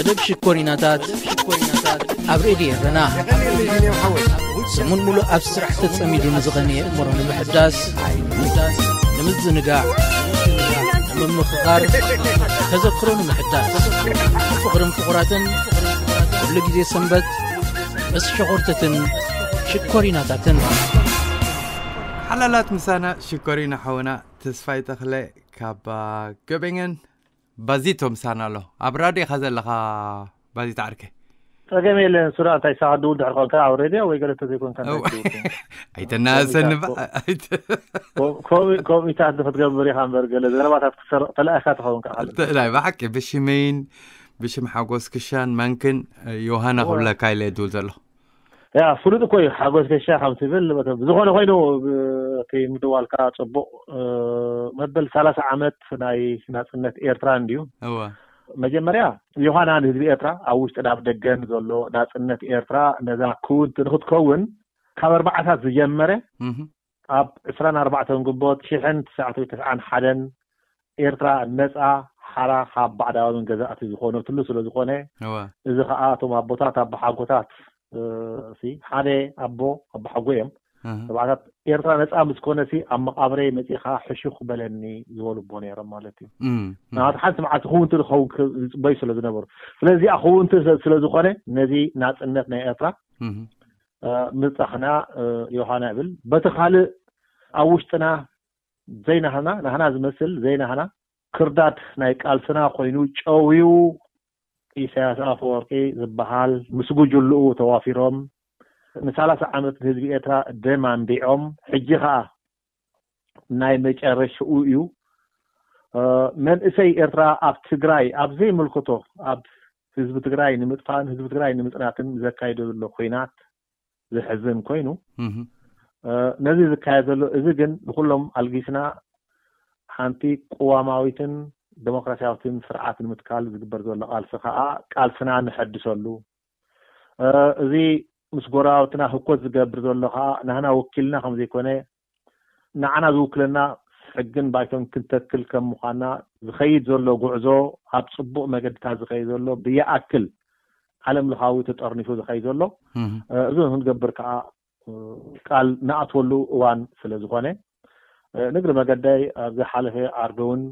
መደብ ሽኮሪናታት ኣብ ሬድዮ ኤረና። ሰሙን ሙሉእ ኣብ ስራሕ ተጸሚዱ ንዝቐነየ እምሮ ንምሕዳስ፣ ንምዝንጋዕ፣ ንምምኽኻር፣ ተዘክሮ ንምሕዳስ፣ ፍቕርን ፍቑራትን፣ ኩሉ ግዜ ሰንበት ምስ ሸኾርትትን ሽኮሪናታትን። ሓላላት ምሳና ሽኮሪና ሓውና ተስፋይ ተኽለ ካብ ገበኘን ባዚቶ ምሳና ኣሎ። ኣብ ራድዮ ኢኻ ዘለኻ ባዚቶ ዓርከይ? ጸገም የለን። ሱራ እንታይ ሳኻ ድውል ድሕር ኮንካ ኣብ ሬድዮ ወይ ገለ ተዘይኮንካ እንታይ እው። ድውል ኮንካ? ኣይተናእሰኒ ባ-፣ ኣይተ-፣ ኮ-፣ ኮሚ-፣ ኮሚታት ክትገብር ኢኻ እምበር ገለ ዘረባታት ክትሰርቕ ተላኢኻ ትኸውን ከኣ። ተ-፣ ናይ ብሓቂ ብሽመይን ብሽም ሓጎስ ክሻን መንክን ዮሃና እወ። ክብለካ ኢለ ድውል ዘለኹ። ያ፣ ፍሉጥ እኮ እዩ ሓጎስ ከሻ ከም ትብል። በተ-፣ ብዝኾነ ኮይኑ፣ ብ-፣ እቲ ምድዋልካ ጽቡቕ፣ እ፣ መበል ሰላሳ ዓመት ናይ ናጽነት ኤርትራ እንድዩ። እወ። መጀመርያ ዮሃና ንህዝቢ ኤርትራ ኣብ ውሽጥን ኣብ ደገን ዘሎ ናጽነት ኤርትራ ነዛ ክውንቲ ንኽትከውን ካብ ኣርባዓታት ዝጀመረ እህ። ኣብ ዕስራን ኣርባዕተን ግንቦት ሽሕን ትሽዓተ ሚእትን ተስዓን ሓደን ኤርትራ ነጻ ሓራ ካብ ባዕዳውያን ገዛእቲ ዝኾነትሉ ስለ ዝኾነ፣ እወ። እዚ ኸኣ እቶም ኣቦታት ኣቦሓጎታት፣ እ፣ ሲ፣ ሓደ ኣቦ ኣቦሓጎ እዮም። እህ። ተባዕታት ኤርትራ ነጻ ምስ ኮነሲ ኣብ መቓብረይ መጺኻ ሕሹኽ በለኒ ዝበሉ ኣቦ ነይሮም ማለት እዩ። እም፣ እም። ንኣት ሓንቲ መዓልቲ ክውንቲ ዝኸውን ክ-፣ ዝጽበዩ ስለ ዝነበሩ። ስለዚ እዚኣ ክውንቲ ስለ፣ ስለ ዝኾነ ነዚ ናጽነት ናይ ኤርትራ፣ እህ። እ፣ ምብጻሕና፣ እ፣ ዮሃና ይብል። በቲ ካልእ ኣብ ውሽጥና ዘይናህና፣ ናህና ዝመስል ዘይናህና ክርዳድ ናይ ቃልስና ኮይኑ ጨውዩ ኢሳያስ ኣፈወርቂ ዝበሃል ምስ ጉጅልኡ ተዋፊሮም ንሰላሳ ዓመት ንህዝቢ ኤርትራ ደም ኣንቢዖም፣ ሕጂ ኸኣ ናይ መጨረሽኡ እዩ። እ፣ መንእሰይ ኤርትራ ኣብ ትግራይ ኣብ ዘይምልከቶ፣ ኣብ ህዝቢ ትግራይ ንምጥፋእን ህዝቢ ትግራይ ንምጽናትን ዘካይዶ ዘሎ ኲናት ዘሕዝን ኮይኑ፣ እህ። እ፣ ነዚ ዝካየድ ዘሎ፣ እዚ ግን ንኹሎም ኣልጊስና ሓንቲ ቅዋማዊትን ደሞክራሲያዊትን ስርዓት ንምትካል ዝግበር ዘሎ ቃልሲ ኸኣ ቃልስና ንሐድሰሉ። እ፣ እዚ ምስ ጎረባብትና ህኮት ዝገብር ዘሎ ኸኣ ናህና ወኪልና ከም ዘይኮነ፣ ንዓና ዝውክለና ሕግን ባይቶን ክንተክል ከም ምዃንና ዝኸይድ ዘሎ ጉዕዞ ኣብ ጽቡቕ መገድታት ዝኸይድ ዘሎ ብይኣክል ዓለም ለኻዊ ተጠርኒፉ ዝኸይድ ዘሎ፣ እህ። እ፣ እዚ ክንገብር ከኣ፣ እ፣ ቃል ንኣትወሉ እዋን ስለ ዝኾነ፣ እ፣ ንእግሪ መገደይ ኣብ ዝሓለፈ ዓርቢ እውን፣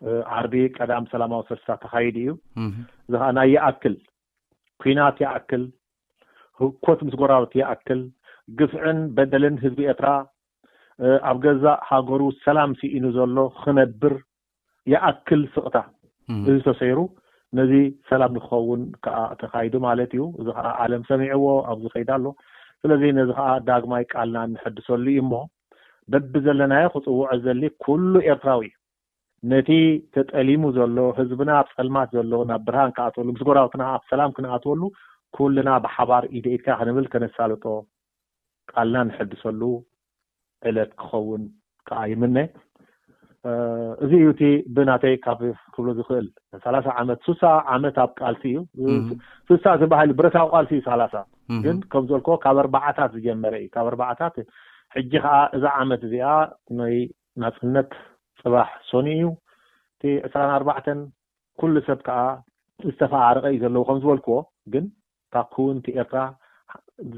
እ፣ ዓርቢ ቀዳም ሰላማዊ ሰልፍታት ተኻይዱ እዩ። እህ። እዚ ኸኣ ናይ ይኣክል፣ ኲናት ይኣክል፣ ህኮት ምስ ጎረባብቲ ይኣክል፣ ግፍዕን በደልን ህዝቢ ኤርትራ፣ እ፣ ኣብ ገዛእ ሃገሩ ሰላም ስኢኑ ዘሎ ክነብር ይኣክል ስቕታ። እህ። እዚ ተሰይሩ ነዚ ሰላም ንክኸውን ከኣ ተኻይዱ ማለት እዩ። እዚ ከኣ ዓለም ሰሚዕዎ ኣብዚ ከይዳ ኣሎ። ስለዚ ነዚ ከኣ ዳግማይ ቃልና እንሕድሰሉ እዩ እሞ፣ በብዘለናዮ ክጽውዖ ዘሊ ኩሉ ኤርትራዊ፣ ነቲ ተጠሊሙ ዘሎ ህዝብና፣ ኣብ ጸልማት ዘሎ ናብ ብርሃን ክኣትወሉ፣ ምስ ጎረባብትና ኣብ ሰላም ክንኣትወሉ፣ ኩልና ብሓባር ኢድ ኢድካ ክንብል ከነሳልጦ ቃልና ንሕድሰሉ ዕለት ክኸውን ከኣ ይምነ። እ፣ እዚ እዩ እቲ ብናተይ ካብ ክብሎ ዝኽእል። ሰላሳ ዓመት፣ ሱሳ ዓመት ኣብ ቃልሲ እዩ። እም። ሱሳ ዝበሃል ብረታዊ ቃልሲ እዩ ሰላሳ። እም። ግን ከም ዘልኮ ካብ ኣርባዓታት ዝጀመረ እዩ። ካብ ኣርባዓታት፣ ሕጂ ከኣ እዛ ዓመት እዚኣ ናይ ናጽነት ጽባሕ ሰኑይ እዩ። እቲ ዕስራን ኣርባዕተን ኩሉ ሰብ ከኣ ዝተፈራረቐ እዩ ዘለዎ ከም ዝበልክዎ፣ ግን እታ ክውንቲ ኤርትራ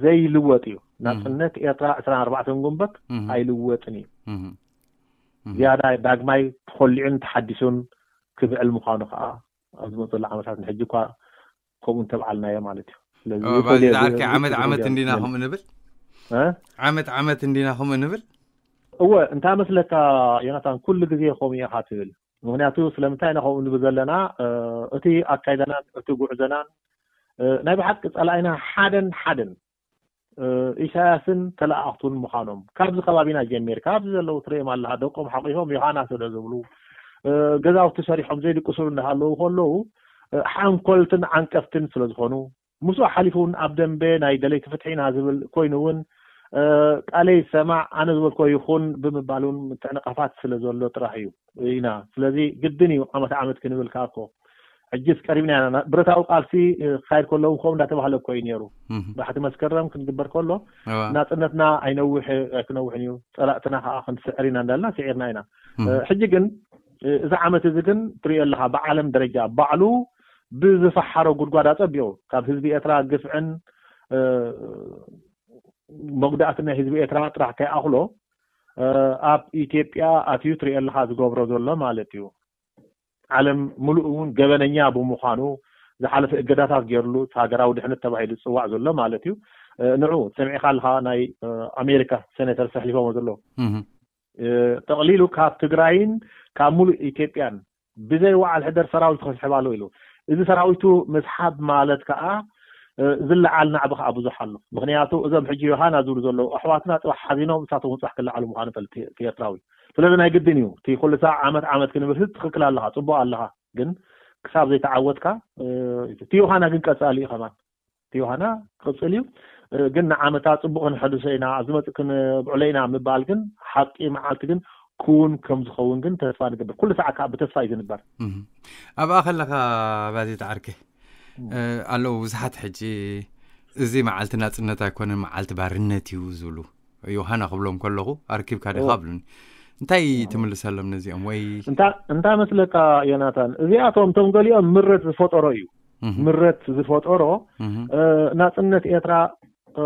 ዘይልወጥ እዩ። እም። ናጽነት ኤርትራ ዕስራን ኣርባዕተን ግንቦት እም። ኣይልወጥን እዩ። እም። እም። ዝያዳ ዳግማይ ተኾሊዑን ተሓዲሱን ክብዕል ምዃኑ ከኣ ኣብ ዝመጽሉ ዓመታት ንሕጂ እኳ ከምኡ እንተብዓልናዮ ማለት እዩ። ስለዚ ኦ፣ ባዚ ይፈልዮ ዝዓርከ ዝብል ዓመት ዝብል ዓመት የለን። እንዲና ከምኡ ንብል? እ? ዓመት ዓመት እንዲና ከምኡ ንብል? እወ፣ እንታይ መስለካ ዮናታን፣ ኩሉ ግዜ ከምኡ ኢኻ ትብል። ምኽንያቱ ስለምንታይ ኢና ከምኡ ንብል ዘለና? እ፣ እቲ ኣካይዳናን እቲ ጉዕዞናን፣ እ፣ ናይ ብሓቂ ጸላኢና ሓደን ሓደን፣ እ፣ ኢሳያስን ተለኣኣኽቱን ምዃኖም። ካብዚ ከባቢና ጀሚር፣ ካብዚ ዘለዉ ትርእዮም ኣለኻ፣ ደቆም ሓቂፎም ዮሃና ስለ ዝብሉ፣ እ፣ ገዛውቲ ሰሪሖም ዘይድቅስሉ እናሃለዉ ከለዉ፣ እ፣ ሓንኮልትን ዓንቀፍትን ስለ ዝኾኑ፣ ምስኡ ሓሊፉ እውን ኣብ ደንበ ናይ ደለይቲ ፍትሒ ኢና ዝብል ኮይኑ እውን፣ እ፣ ቃለይ ሰማዕ፣ ኣነ ዝበልኮ ይኹን ብምባል እውን ምትዕንቃፋት ስለ ዘሎ ጥራሕ እዩ ኢና። ስለዚ ግድን እዩ ዓመት ዓመት ክንብል ከኣ እኮ። ሕጂስ ቀሪብና ኢና። ና-፣ ብረታዊ ቃልሲ፣ እ፣ ክካየድ ከሎ እውን ከምኡ እንዳተባህለ እኮ እዩ ነይሩ። እህ። ባሕቲ መስከረም ክንግበር ከሎ እዋ። ናጽነትና ኣይነውሕ-፣ ኣይክነውሕን እዩ። ጸላእትና ከኣ ክንስዕር ኢና እንዳልና ስዒርና ኢና። እህ። እ፣ ሕጂ ግን፣ እ፣ እዚ ዓመት እዚ ግን ትርእዮ ኣለኻ፣ ብዓለም ደረጃ ባዕሉ ብዝፈሓሮ ጉድጓድ ኣጸቢቑ፣ ካብ ህዝቢ ኤርትራ ግፍዕን፣ እ፣ መጉዳእትን ናይ ህዝቢ ኤርትራ ጥራሕ ከይኣኽሎ፣ እ፣ ኣብ ኢትዮጵያ ኣትዩ ትሪኦ ኣለኻ ዝገብሮ ዘሎ ማለት እዩ። ዓለም ምሉእ እውን ገበነኛ ብምዃኑ ዝሓለፈ እገዳታት ገይርሉ፣ እቲ ሃገራዊ ድሕነት ተባሂሉ ዝጽዋዕ ዘሎ ማለት እዩ። እ፣ ንዑ ሰሚዕኻ ኣለኻ፣ ናይ፣ እ፣ ኣሜሪካ ሴኔተር ኣሕሊፎሞ ዘለዉ። እህ። እ፣ ጠቕሊሉ ካብ ትግራይን ካብ ሙሉእ ኢትዮጵያን ብዘይ ወዓል ሕደር ሰራዊት ክስሕብ ኣለዎ ኢሉ። እዚ ሰራዊቱ ምስሓብ ማለት ከኣ፣ እ፣ ዝለዓል ናዕቢ ከኣ ብዙሕ ኣሎ። ምኽንያቱ እዞም ሕጂ ዮሃና ዝብሉ ዘለዉ ኣሕዋትና ጽባሕ ሓዚኖም እሳቶም እውን ጽባሕ ክለዓሉ ምዃኑ ፈልጥ እቲ ኤርትራዊ። ስለዚ ናይ ግድን እዩ። እቲ ኩሉ ሳዕ ዓመት ዓመት ክንብል ህዝ ትኽክል ኣለኻ፣ ጽቡቕ ኣለኻ። ግን ክሳብ ዘይተዓወትካ፣ እ፣ እቲ ዮሃና ግን ቀጻሊ እዩ ከማን። እቲ ዮሃና ክቕጽል እዩ። እ፣ ግን ንዓመታ ጽቡቕ ክንሕድሶ ኢና፣ ኣብ ዝመጽእ ክንብዕሎ ኢና ምባል ግን ሓቂ መዓልቲ ግን ክውን ከም ዝኸውን ግን ተስፋ ንገብር። ኩሉ ሳዕ ከኣ ብተስፋ እዩ ዝንበር። እህ። ኣብኣ ከለኻ ባዜት ዓርከ፣ እም። እ፣ ኣለዉ ብዙሓት ሕጂ እዚ መዓልቲ ናጽነት ኣይኮነን፣ መዓልቲ ባርነት እዩ ዝብሉ። ዮሃና ክብሎም ከለኹ ኣርኪብካ ዲኻ እዎ። ብሉኒ። እንታይ ትምልሰሎም ነዚኦም ወይ? እንታ-፣ እንታይ መስለካ ዮናታን? እዚኣቶም እቶም ገሊኦም ምረት ዝፈጠሮ እዩ። እህ። ምረት ዝፈጠሮ፣ እህ። እ፣ ናጽነት ኤርትራ፣ እ፣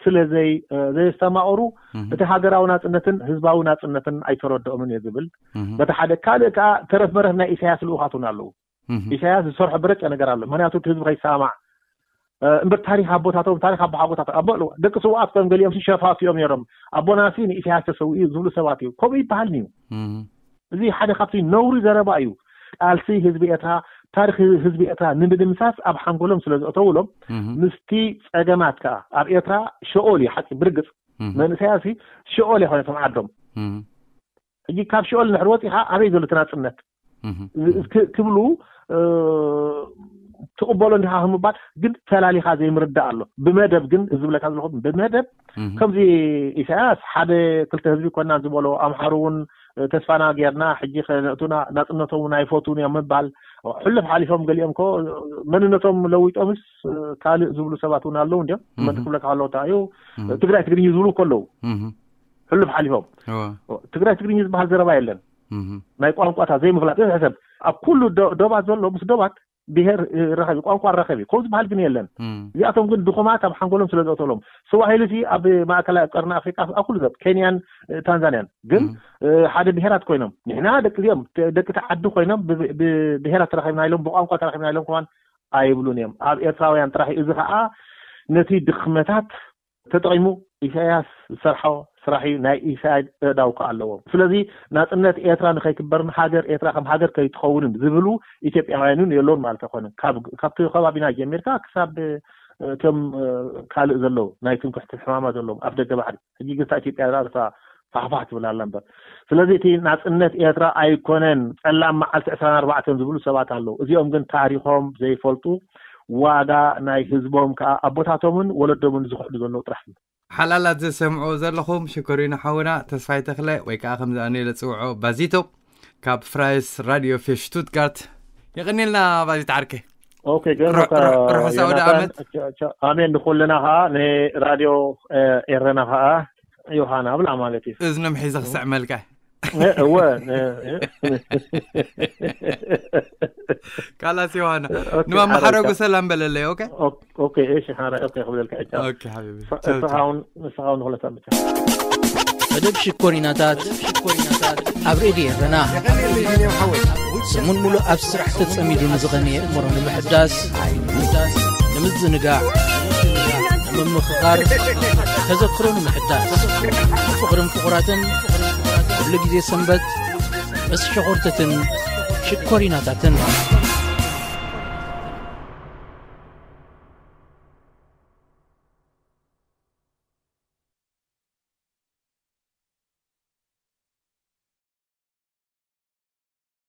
ስለ ዘይ-፣ እ፣ ዘየስተማቕሩ እህ። እቲ ሃገራዊ ናጽነትን ህዝባዊ ናጽነትን ኣይተረድኦምን እየ ዝብል። እህ። በቲ ሓደ፣ ካልእ ከኣ ተረፍ መረፍ ናይ ኢሳያስ ልኡኻት እውን ኣለዉ። እህ። ኢሳያስ ዝሰርሖ በረቀ ነገር ኣሎ። ምኽንያቱ እቲ ህዝቢ ከይሰማማዕ፣ እ፣ እምበር ታሪኽ ኣቦታቶም፣ ታሪኽ ኣቦሓጎታቶም፣ ኣቦ-፣ ደቂ ስውኣት ከም ገሊኦም ሸፋቱ እዮም ነይሮም። ኣቦናሲ ንኢሳያስ ተሰዊኡ ዝብሉ ሰባት እዩ። ከምኡ ይበሃል እዩ። እህ። እዚ ሓደ ካብቲ ነውሪ ዘረባ እዩ። ቃልሲ ህዝቢ ኤርትራ፣ ታሪኽ ህዝቢ ኤርትራ ንምድምሳስ ኣብ ሓንጎሎም ስለ ዘእተውሎም፣ እህ። ምስቲ ጸገማት ከኣ ኣብ ኤርትራ ሸኦል እዩ፣ ሓቂ ብርግጽ። እህ። መንእሰያሲ ሸኦል ይኾነቶም ዓዶም። እህ። ሕጂ ካብ ሸኦል እንድሕር ወጺኻ ኣበይ ዘሎ እቲ ናጽነት? እህ። ዝ-፣ ክ-፣ ክብሉ፣ እ፣ ትቕበሎ እንዲኻ ክምባል ግን ፈላሊኻ ዘይምርዳእ ኣሎ። ብመደብ ግን፣ እዚ ዝብለካ ዘለኹ ብመደብ እህ። ከምዚ ኢሳያስ ሓደ ክልተ ህዝቢ ኮናን ዝበሎ፣ ኣምሓሩ እውን፣ እ፣ ተስፋና ጌርና፣ ሕጂ ከነእቱና፣ ናጽነቶም እውን ኣይፈትዉን እዮም ምባል፣ ሕሉፍ ሓሊፎም ገሊኦም እኮ መንነቶም ለዊጦምስ፣ እ፣ ካልእ ዝብሉ ሰባት እውን ኣለዉ እንዲዮም። እህ። መን ክብለካ ከሎ እንታይ እዩ፣ እህ። ትግራይ ትግርኝ ዝብሉ እኮ ኣለዉ። እህ። ሕሉፍ ሓሊፎም። እወ። ትግራይ ትግርኝ ዝበሃል ዘረባ የለን። እህ። ናይ ቋንቋታት ዘይምፍላጥ፣ እዚ ሕሰብ። ኣብ ኩሉ ዶ-፣ ዶባት ዘሎ፣ ምስ ዶባት ብሄር፣ እ፣ ረኸቢ፣ ቋንቋ ረኸቢ። ከምኡ ዝበሃል ግን የለን። እም። እዚኣቶም ግን ድኹማት ኣብ ሓንጎሎም ስለ ዘእተሎም። ስዋሂሊ ሲ ኣብ ማእከላይ፣ ኣብ ቀርኒ ኣፍሪቃ፣ ኣብ ኩሉ ዘብ፣ ኬንያን፣ እ፣ ታንዛንያን። ግን፣ እም። እ፣ ሓደ ብሄራት ኮይኖም። ንሕና ደቂ እዚኦም፣ ተ-፣ ደቂ እቲ ዓዲ ኮይኖም፣ ብ-፣ ብ-፣ ብሄራት ተረኺብና ኢሎም፣ ብቋንቋ ተረኺብና ኢሎም ከማን ኣይብሉን እዮም። ኣብ ኤርትራውያን ጥራሕ እዩ። እዚ ኸኣ ነቲ ድኽመታት ተጠቒሙ ኢሳያስ ዝሰርሖ ስራሕ እዩ። ናይ ኢሳያስ ኣእዳው ከኣ ኣለዎ። ስለዚ ናጽነት ኤርትራ ንኸይክበርን ሃገር ኤርትራ ከም ሃገር ከይትኸውንን ዝብሉ ኢትዮጵያውያን እውን የለውን ማለት ኣይኮነን። ካብ፣ ካብቲ ከባቢና ጀሚርካ ክሳብ፣ እ፣ እቶም፣ እ፣ ካልእ ዘለዉ ናይ ትምክሕቲ ሕማማት ዘለዎም ኣፍ ደገ ባሕሪ። ሕጂ ግን እታ ኢትዮጵያ ደኣ እታ ፋሕፋሕ ትብል ኣላ እምበር። ስለዚ እቲ ናጽነት ኤርትራ ኣይኮነን፣ ጸላም መዓልቲ ዕስራን ኣርባዕተን ዝብሉ ሰባት ኣለዉ። እዚኦም ግን ታሪኾም ዘይፈልጡ፣ ዋጋ ናይ ህዝቦም ከኣ ኣቦታቶምን ወለዶምን ዝኽሕዱ ዘለዉ ጥራሕ እዩ። ሓላላት ዘሰምዑ ዘለኹም ሽኮሪና ሓውና ተስፋይ ተኽለ ወይ ከኣ ከምዚ ኣነ ኢለ ዝጽውዖ ባዚቶ ካብ ፍራይስ ራድዮ ፌ ሽቱትጋርት። የቐንየልና ባዚት ዓርከ። ኦኬ፣ ገርመካ ር-፣ ር-፣ ርሑስ ኣውደ ዮናታን፣ ኣመት። ቻ-፣ ቻ-፣ ኣሜን ንኹልና ኸኣ፣ ንራድዮ፣ እ፣ ኤረና ኸኣ ዮሃና ብላ ማለት እዩ። እዝኖም ሒዘ ክስዕመልካ። እ፣ እወ፣ እ፣ እ። ካላስ ዮሃና። ኦኬ፣ ንማማ ሓረጉ ሓረካ። ሰላም በለለይ፣ ኦኬ? ኦኬ፣ ኦኬ፣ እሺ፣ ሓረ-፣ ኦኬ፣ ክብለልካ፣ ቻው። ኦኬ፣ ሓቢቢ። ቻው፣ ቻው። ንስኻ እውን፣ ንስኻ እውን ንኹለታ ብቻ። መደብ ሽኮሪናታት ኣብ ሬድዮ ኤረና። ሰሙን ሙሉእ ኣብ ስራሕ ተጸሚዱ ንዝቐነየ እምሮ ንምሕዳስ፣ ንምዝንጋዕ፣ ንምምኽኻር፣ ተዘክሮ ንምሕዳስ፣ ፍቕርን ፍቑራትን፣ ኩሉ ግዜ ሰንበት ምስ ሸኾርተትን ሽኮሪናታትን።